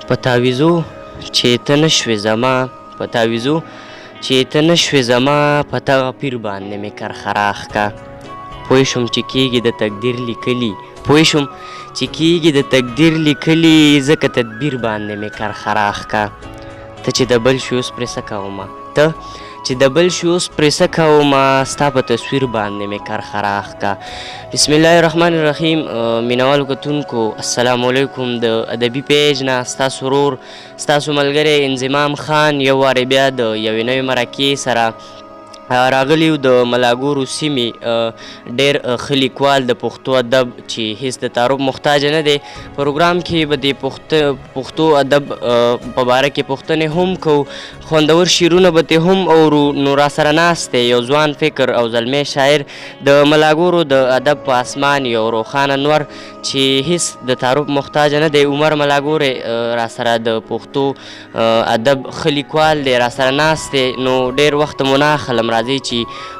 په تاویزو چې ته نه شوې زما، په تاویزو چې ته نه شوې زما، په دغه پیر باندې مې کرښه راښکه. پوه شوم چې کیږي د تقدیر لیکلي، پوه شوم چې کیږي د تقدیر لیکلي، ځکه تدبیر باندې مې کرښه راښکه. ته چې د بل شوې اوس پرې څه کومه، ته چې د بل شوې اوس پرې څه کومه، ستا په تصویر باندې مې کرښه راښکه. بسم الله الرحمن الرحیم. مینوالو کتونکو السلام علیکم. د ادبي پیج نه ستاسو ورور ستاسو ملګری انضمام خان یو وارې بیا د یوې نوې مرکې سره راغلی یو. د ملاګورو سیمې ډېر ښه لیکوال د پښتو ادب چې هیڅ د تعارف محتاج نه دی، پروګرام کې به د پښتو ادب په باره کې پوښتنې هم کوو، خوندور شعرونه به ترې هم اورو. نو راسره ناست دی یو ځوان فکر او زلمی شاعر، د ملاګورو د ادب په اسمان یو روښانه نور چې هیڅ د تعارف محتاج نه دی، عمر ملاګوری راسره د پښتو ادب ښه لیکوال دی، راسره ناست دی. نو ډېر وخت مو نه اخلم، راځئ چې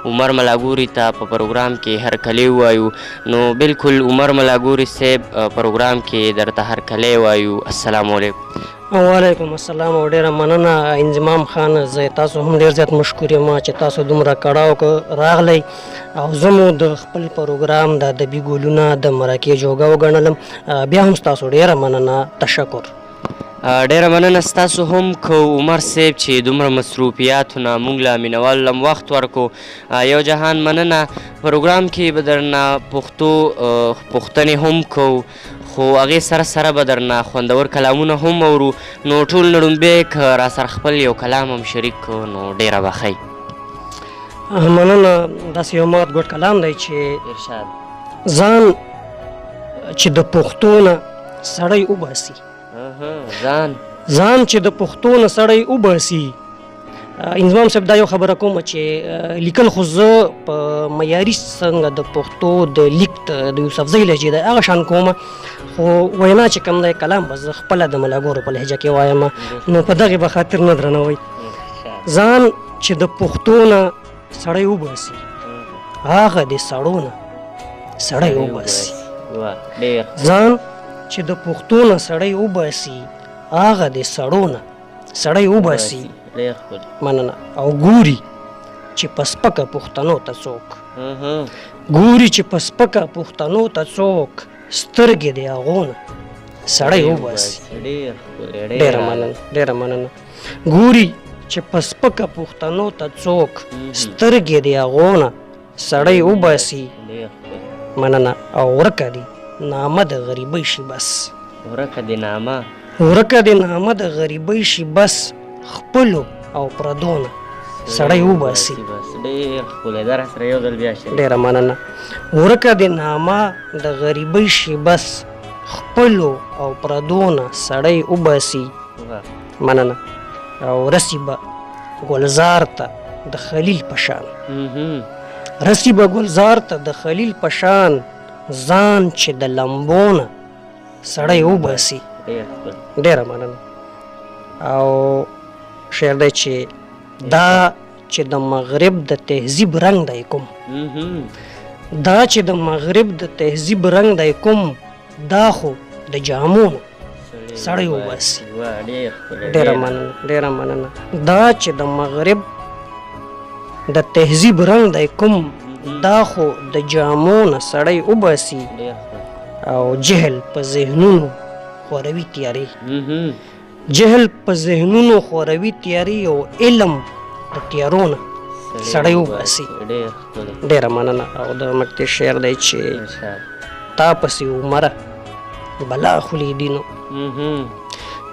عمر ملاګوري ته په پروګرام کې هرکلی ووایو. نو بالکل عمر ملاګوري صاحب، پروګرام کې درته هرکلی وایو، السلام علیکم. وعلیکم السلام او ډیره مننه انضمام خان. زه تاسو هم ډیر زیات مشکور یم چې تاسو دومره کړاو که راغلی او زه مو د خپل پروګرام د ادبي ګلونه د مرکې جوګه وګڼلم. بیا هم ستاسو ډیره مننه، تشکر. ډیره مننه ستاسو هم کو عمر صاحب چې دومره مصروفیاتو نه موږ له مینوالو لم وخت ورکو، یو جهان مننه. پروګرام کې به درنه پښتو پوښتنې هم کو، خو هغې سره سره به درنه خوندور کلامونه هم اورو. نو ټول نه ړومبی که راسره خپل یو کلام هم شریک کو نو ډېره به ښه وي. مننه. داسې یو مات ګوټ کلام دی چې ارشاد. ځان چې د پښتو نه سړی وباسي، ځان ځان چې د پښتو نه سړی وباسي. انضمام صاحب، دا یو خبره کوم چې لیکل خو زه په معیاري څنګه د پښتو د لیک د یوسفزۍ لهجې دی هغه شان کوم، خو وینا چې کوم دی کلام به زه خپله د ملاګورو په لهجه کې وایم، نو په دغې به خاطر نه درنوئ. ځان چې د پښتو نه سړی وباسي، هغه د سړو نه سړی وباسي. ځان چې د پښتو نه سړی وباسي، هغه د سړو نه سړی وباسي. مننه. او ګوري چې په سپکه پښتنو ته څوک، ګوري چې په سپکه پښتنو ته څوک، سترګې د هغو نه سړی وباسي. ډېره مننه، ډېره مننه. ګوري چې په سپکه پښتنو ته څوک، سترګې د هغو نه سړی وباسي. مننه. او ورکه دي نامه د غریبۍ شي بس، ورکه دي نامه، ورکه دي نامه د غریبۍ شي بس، خپلو او پردو نه سړی وباسي. ډېر ښکلی، دا راسره یو ځل بیا شي. ډېره مننه. ورکه دي نامه د غریبۍ شي بس، خپلو او پردو نه سړی وباسي. مننه. او رسي به ګلزار ته د خلیل په شان، رسي به ګلزار ته د خلیل په شان، ځان چې د لمبو نه سړی وباسي. ډېره مننه. او شعر دی چې دا چې د مغرب د تهذیب رنګ دی کوم، دا چې د مغرب د تهذیب رنګ دی کوم، دا خو د جامو نه سړی وباسي. ډېره مننه، ډېره مننه. دا چې د مغرب د تهذیب رنګ دی کوم، دا خو د جامو نه سړی وباسي. او جهل په ذهنونو خوروي تیارې، جهل په ذهنونو خوروي تیارې، او علم د تیارو نه سړی وباسي. ډېره مننه. او د مکتې شعر دی چې تا پسې عمره بلا خولې دي نو،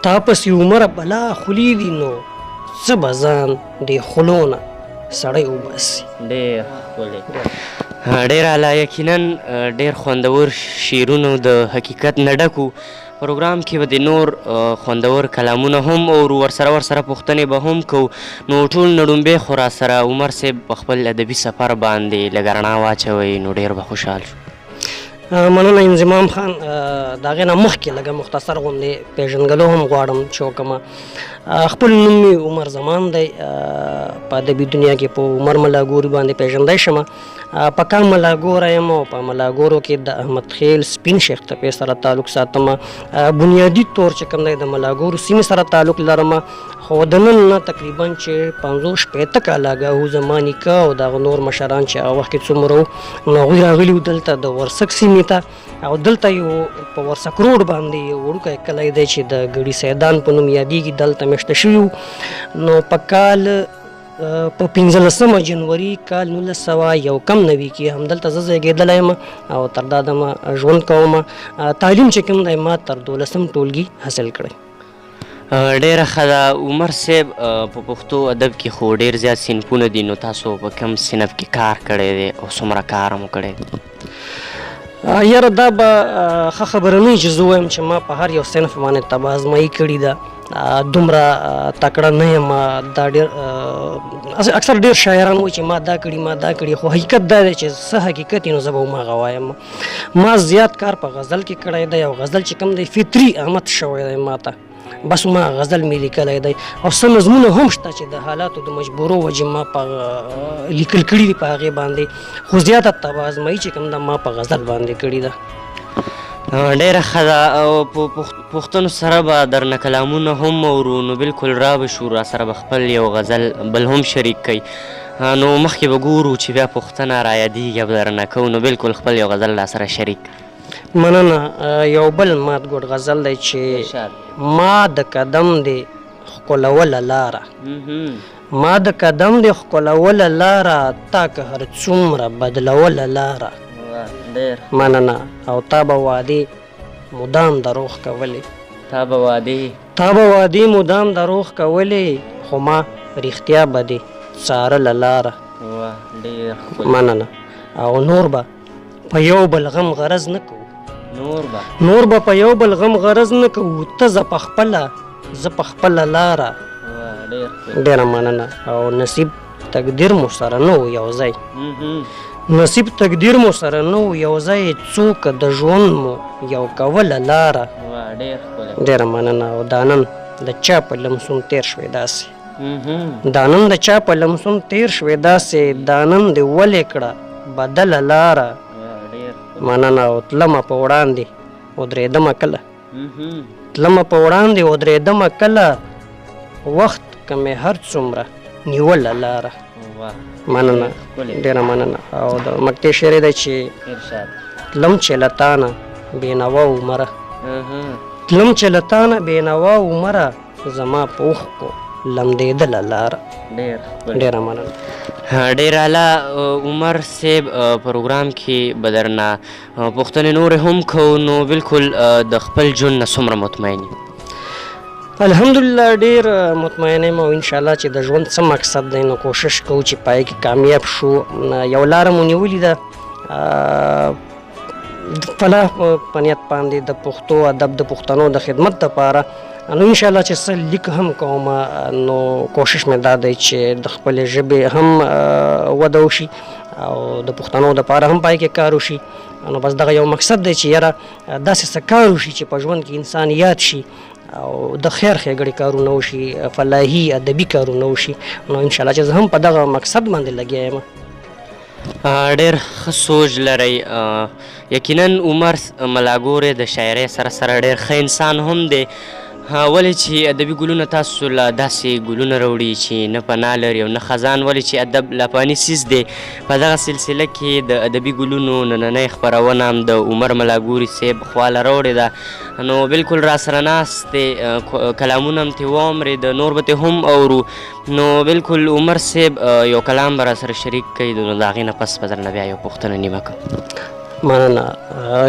تا پسې عمره بلا خولې دي نو، څه به ځان دې خولو نه سړی وباسي. ډېر ښکلی، ډېر اعلی، یقینا ډېر خوندور شعرونو د حقیقت نه ډک وو. پروګرام کې به د نور خوندور کلامونه هم اورو، ورسره ورسره پوښتنې به هم کوو. نو ټول نه ړومبی خو راسره عمر صاحب په خپل ادبي سفر باندې لږه رڼا واچوئ نو ډېر به خوشحال شو. مننه انضمام خان. د هغې نه مخکې لږه مختصر غوندې پېژندګلو هم غواړم چې وکړم. خپل نوم مې عمر زمان دی، په ادبي دنیا کې په عمر ملاګوري باندې پېژندی شم. په کام ملاګوره یم او په ملاګورو کې د احمد خیل سپین شیخ تپې سره تعلق ساتم. بنیادي طور چې کوم دی د ملاګورو سیمې سره تعلق لرم، خو د نن نه تقریبا چې 50-60 کاله اګاهو زما نیکه او د هغه نور مشران چې هغه وخت کې څومره وو، نو هغوی راغلي وو دلته د ورسک سیمې ته، او دلته یو په ورسک روډ باندې یو وړوکی کلی دی چې د ګړي سیدان په نوم یادېږي، دلته مېشته شوي وو. نو په کال په 15 جنوري کال 1991 کې همدلته زه زېږېدلی یم او تر دا دمه ژوند کوم. تعلیم چې کوم دی ما تر 12 ټولګي حاصل کړی. ډېره ښه ده عمر صاحب. په پښتو ادب کې خو ډېر زیات صنفونه دي، نو تاسو په کوم صنف کې کار کړی دی او څومره کار مو کړی دی؟ یاره دا به ښه خبره نه وي چې زه ووایم چې ما په هر یو صنف باندې طبع ازمایي کړې ده، دومره تکړه نه یم. دا ډېر اکثر ډېر شاعران وایي چې ما دا کړي ما دا کړي، خو حقیقت دا دی چې څه حقیقت یې نو زه به هماغه وایم. ما زیات کار په غزل کې کړی دی، او غزل چې کوم دی فطري آمد شوی دی ما ته، بس ما غزل مې لیکلی دی. او څه نظمونه هم شته چې د حالاتو د مجبورو وجې ما په لیکل کړي دي په هغې باندې، خو زیاته طبع ازمایي چې کوم ده ما په غزل باندې کړې ده. ډېره ښه ده. او په پښتنو سره به درنه کلامونه هم اورو، نو بالکل را به شو، را سره به خپل یو غزل بل هم شریک کړئ. نو مخکې به ګورو چې بیا پوښتنه را یادېږي به درنه کوو، نو بالکل خپل یو غزل را سره شریک. مننه. یو بل مات ګوډ غزل دی چې ما د قدم دې ښکلوله لاره، ما د قدم دې ښکلوله لاره، تا که هر څومره بدلوله لاره. مننه. او تا به وعدې مدام دروغ کولې، تا به وعدې، تا به وعدې مدام دروغ کولې، خو ما رښتیا به دې څارله لاره. مننه. او نور به په یو بل غم غرض نه کوو، نور به په یو بل غم غرض نه کوو، ته زه په خپله زه په خپله لاره. ډېره مننه. او نصیب تقدیر مو سره نه و یو ځای، نصیب تقدیر مو سره نه و یو ځای، څوک د ژوند مو یو کوله لاره. ډېره مننه. او دا نن د چا په لمسون تېر شوې داسې، دا نن د چا په لمسون تېر شوې داسې، دا نن دې ولې کړه بدله لاره. مننه. او تلمه په وړاندې ودرېدمه کله، تلمه په وړاندې ودرېدمه کله، وخت که مې هر څومره نیوله لاره. مننه. ډېره مننه. او د مکتې شعر دی چې تلم چې له تانه بېنوا عمره، تلم چې له تانه بېنوا عمره، زما په اوښکو لمدېدله لاره. ډېره مننه. ډېر اعلی عمر صاحب. پروګرام کې به درنه پوښتنې نورې هم کوو، نو بالکل د خپل ژوند نه څومره مطمئن یې؟ الحمدلله ډېر مطمئن یم، او انشاءالله چې د ژوند څه مقصد دی نو کوشش کوو چې پای کې کامیاب شو. یو لاره مو نیولې ده د فلاح په نیت باندې، د پښتو ادب د پښتنو د خدمت دپاره. نو انشاءالله چې څه لیک هم کوم، نو کوشش مې دا دی چې د خپلې ژبې هم وده وشي او د پښتنو دپاره هم پای کې کار وشي. نو بس دغه یو مقصد دی چې یاره داسې څه کار وشي چې په ژوند کې انسان یاد شي او د خیر ښېګړې کارونه وشي، فلاحي ادبي کارونه وشي. نو انشاءالله چې زه هم په دغه مقصد باندې لګیا یم. ډېر ښه سوچ لرئ. یقینا عمر ملاګوری د شاعرۍ سره سره ډېر ښه انسان هم دی، ولې چې ادبي ګلونه تاسو له داسې ګلونه راوړي چې نه پناه لري او نه خزان، ولې چې ادب لاپاني څیز دی. په دغه سلسله کې د ادبي ګلونو نننۍ خپرونه هم د عمر ملاګوري صاحب خواله راوړې ده، نو بالکل را سره ناست دی، کلامونه هم ترې واورېده، نور به ترې هم اورو. نو بالکل عمر صاحب یو کلام به را سره شریک کړئ، نو د هغې نه پس به درنه بیا یو پوښتنه نیمه کړم. مننه.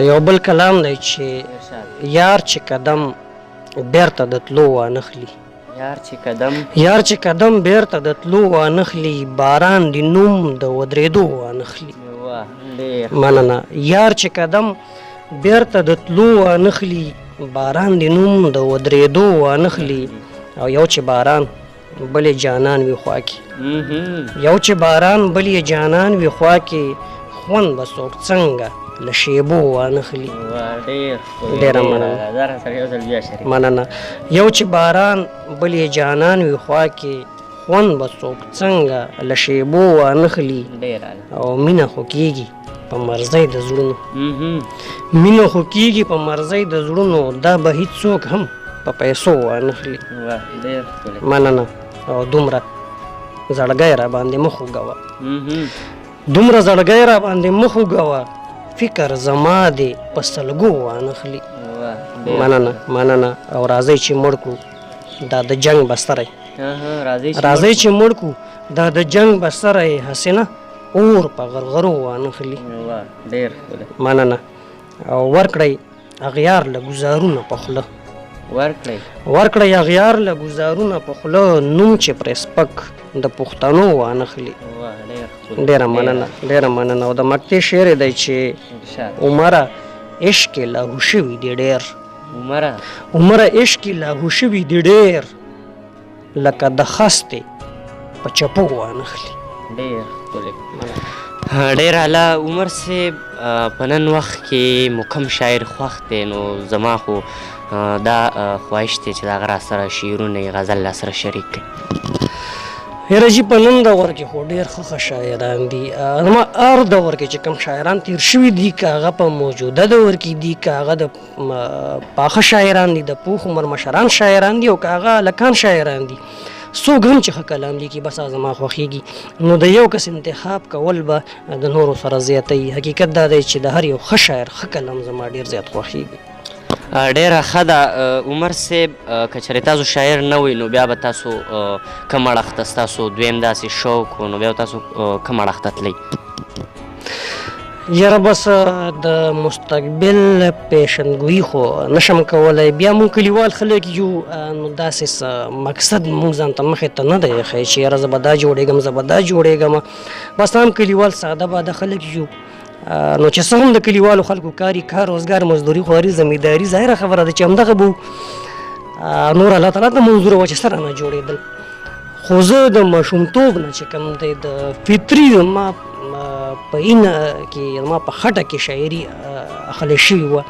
یو بل کلام دی چې یار چې قدم بیرته د تلو وانخلي، یار چې قدم، یار چې قدم بیرته د تلو وانخلي، باران دې نوم د ودرېدو وانخلي. مننه. یار چې قدم بیرته د تلو وانخلي، باران دې نوم د ودرېدو وانخلي، او یو چې باران بل یې جانان وي خوا کې، یو چې باران بل یې جانان وي خوا کې، خوند به څوک څنګه له شیبو وانخلي. ډېره مننه. مننه. یو چې باران بل یې جانان وي خوا کې، خوند به څوک څنګه له شیبو وانخلي. او مینه خو کېږي په مرضۍ د زړونو، مینه خو کېږي په مرضۍ د زړونو، دا به هیڅوک هم په پیسو وانخلي. مننه. او دومره زړګی را باندې مه خوږوه، دومره زړګی را باندې مه خوږوه، فکر زما دې په سلګو وانخلي. مننه. مننه. او راځئ چې مړ کړو دا د جنګ بستری، راځئ چې مړ کړو دا د جنګ بستری، هسې نه اور په غرغرو وانخلي. مننه. او ورکړئ اغیار له ګزارونه په خوله، ورکړئ اغیار له ګزارونه په خوله، نوم چې پرې سپک د پښتنو وانخلي. ډېره مننه. ډېره مننه. او د مکتې شعر دی چې عمره عشق یې لاهو شوي دي ډېر، عمره عشق یې لاهو شوي دي ډېر، لکه د خستې په چپو وانخلي. ډېر ښکلی، ډېر اعلی. عمر صاحب، په نن وخت کې مو کوم شاعر خوښ دی؟ نو زما خو دا خواهش دی چې د هغه راسره شعرونه غزل راسره شریک کړئ. یاره جي، په نن دور کې خو ډېر ښه ښه شاعران دي. زما هر دور کې چې کوم شاعران تېر شوي دي، که هغه په موجوده دور کې دي، که هغه د پاخه شاعران دي، د پوخ عمر مشران شاعران دي، او که هغه هلکان شاعران دي، څوک هم چې ښه کلام لیکي بس هغه زما خوښېږي. نو د یو کس انتخاب کول به د نورو سره زیاتوي. حقیقت دا دی چې د هر یو ښه شاعر ښه کلام زما ډېر زیات خوښېږي. ډېره ښه ده. عمر صاحب، که چېرې تاسو شاعر نه وئ، نو بیا به تاسو کوم اړخ ته، ستاسو دویم داسې شوق و، نو بیا به تاسو کوم اړخ ته تلئ؟ یاره بس د مستقبل پیشنګویي خو نشم کولی. بیا مونږ کلیوال خلک یو، نو داسې څه مقصد مونږ ځان ته مخې ته نه دی ایښی چې یاره زه به دا جوړېږم، زه به دا جوړېږم. بس عام کلیوال ساده باده خلک یو، نو چې څه هم د کلیوالو خلکو کاري کار روزګار مزدوري خواري زمینداري، ظاهره خبره ده چې همدغه به نور الله تعالی ته منظوره وه چې څه رانه جوړېدل. خو زه د ماشومتوب نه چې کوم دی د فطري زما په اینه کې، زما په خټه کې شاعري اخلې شوې وه،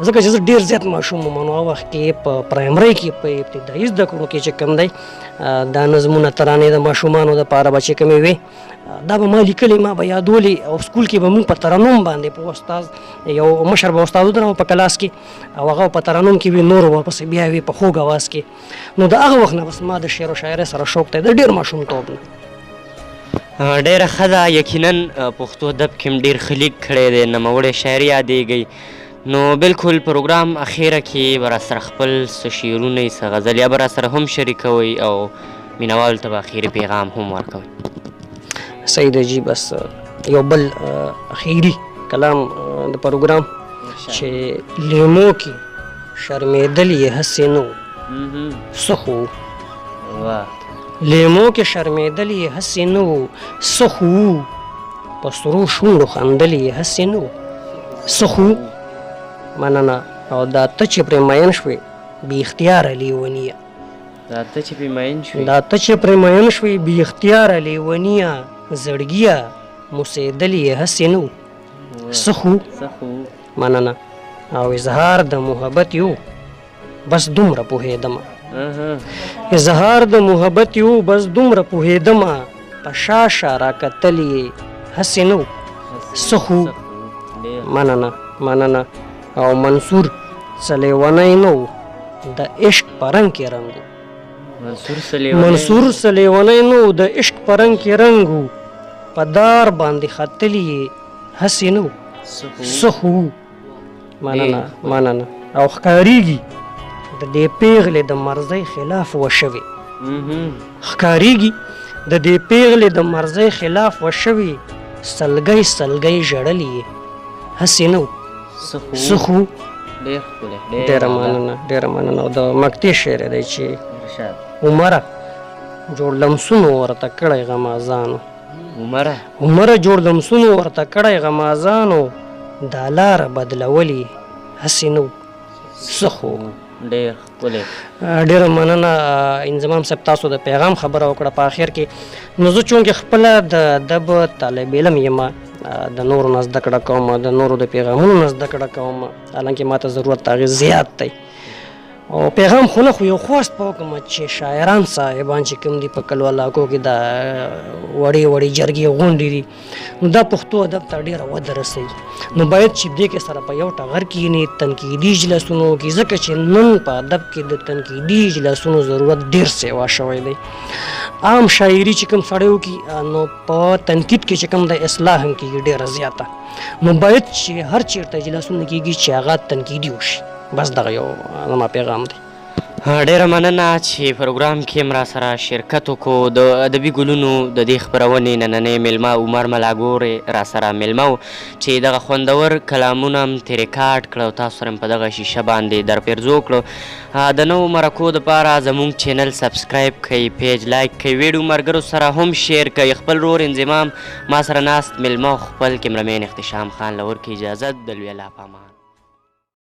ځکه چې زه ډېر زیات ماشوم وم. نو هغه وخت کې په پرایمرۍ کې په ابتدایي زده کړو کې چې کوم دی دا نظمونه ترانې د ماشومانو دپاره به چې کومې وې، دا به ما لیکلې، ما به یادولې. او سکول کې به موږ په ترنم باندې په استاد یو مشر به استاد ودراوه په کلاس کې، او هغه په ترنم کې وي، نور ورپسې بیا وي په خوږ اواز کې. نو د هغه وخت نه بس ما د شعر و شاعرۍ سره شوق دی، د ډېر ماشومتوب نه. ډېره ښه ده. یقینا پښتو ادب کې هم ډېر ښه لیک کړی دی، نوموړی شاعر یادېږئ. نو بالکل پروګرام اخیره کې به راسره خپل څه شعرونه څه غزل یا به راسره هم شریکوئ، او مینوالو ته به اخیري پیغام هم ورکوئ. صحیح دی جي. بس یو بل اخیري کلام د پروګرام چې لیمو کې شرمېدل یې هسې نه وو څه خو، لیمو کې شرمېدل یې هسې نه وو څه خو، په سرو شونډو خندل یې هسې نه وو څه خو. مننه. او دا ته چې پرې مین شوې بې اختیاره لیونیه، دا ته چې پرې مین شوې، دا ته چې پرې مین شوې بې اختیاره لیونیه، زړګیه موسېدل یې هسې نه وو څه خو. مننه. او اظهار د محبت یو بس دومره پوهېدمه، اظهار د محبت یو بس دومره پوهېدمه، په شا شا راکتل یې هسې نه وو څه خو. مننه. مننه. او منصور څه لیونی نه و، د عشق په رنګ کې رنګ و. منصور څه لیونی نه و، د عشق په رنګ کې رنګ و، په دار باندې ختلی یې هسې نه و څه خو. مننه. مننه. او ښکارېږي د دې پېغلې د مرضۍ خلاف وشوې، ښکارېږي د دې پېغلې د مرضۍ خلاف وشوې، سلګۍ سلګۍ ژړلې یې هسې نه و څه خو. ډېره مننه. ډېره مننه. او د مکتې شعر دی چې عمره جوړ لمسونو ورته کړی غمازانو، عمره جوړ لمسونو ورته کړی غمازانو، دا لاره بدلولې هسې نه و څه خو. ډېر ښکلی. ډېره مننه انضمام صاحب، تاسو د پیغام خبره وکړه په اخر کې. نو زه چونکې خپله د ادب طالب علم یم، د نورو نه زده کړه کوم، د نورو د پیغامونو نه زده کړه کوم، حالانکه ماته ضرورت د هغې زیات دی. او پیغام خو نه، خو یو خواست به وکړم چې شاعران صاحبان چې کوم دي په کلو علاقو کې دا وړې وړې جرګې غونډې دي، نو دا پښتو ادب ته ډېره وده رسوي. نو باید چې دې کې سره په یو ټغر کښېني، تنقیدي اجلاسونو وکړي، ځکه چې نن په ادب کې د تنقیدي اجلاسونو ضرورت ډېر سیوا شوی دی. عام شاعري چې کوم سړی وکړي نو په تنقید کې چې کوم د اصلاح هم کېږي ډېره زیاته. نو باید چې هر چېرته اجلاسونه کېږي چې هغه تنقیدي وشي. بس دغه یو زما پیغام دی. ډېره مننه چې پروګرام کې هم راسره شرکت وکړو. د ادبي ګلونو د دې خپرونې نننی مېلمه عمر ملاګورې راسره مېلمه و چې دغه خوندور کلامونه هم ترې ریکارډ کړه او تاسو سره هم په دغه شیشه باندې در پیرزو کړو. د نوو مرکو دپاره زموږ چینل سبسکرایب کړئ، پیج لایک کړئ، ویډیو ملګرو سره هم شیر کړئ. خپل ورور انضمام، ما سره ناست مېلمه، خپل کیمرمین اختشام خان له ورکړئ اجازت. د لوی الله په امان.